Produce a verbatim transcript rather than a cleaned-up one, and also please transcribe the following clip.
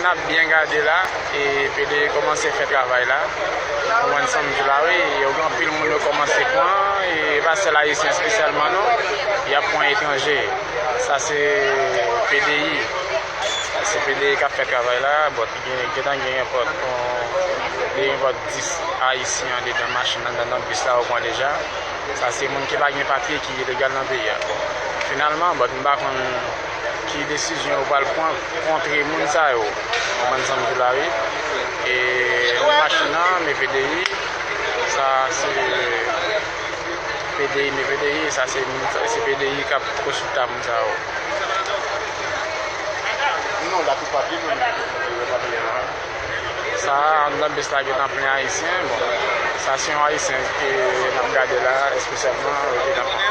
N ap byen gade la, e P D I kòmanse fè travay la. Ou konprann sa m di w la, wi, yo gen anpil moun yo kòmanse pran, e pa sèl Ayisyen espesyalman non, y ap pran etranje. Sa se P D I. Se P D I k ap fè travay la, but gen, gentan gen yon pòt, yon, gen yon pòt dis Ayisyen anndan nan bis la, ou konprann deja. Sa se moun ki pa gen papye ki ilegal nan peyi a. Bon, finalman, but m pa konn ki desizyon yo pral pran kontre moun sa yo. Ou konprann sa m di w la, wi. E moun machin nan, men P D I, sa se P D I, men P D I, sa se moun, se P D I k ap konsilta moun sa yo. Non, la tout papye, nou, nou, nou, papye la. Sa, anndan bis la gentan plen Ayisyen. Bon, sa se yon Ayisyen ke n ap gade la, espesyalman, yo gentan pran.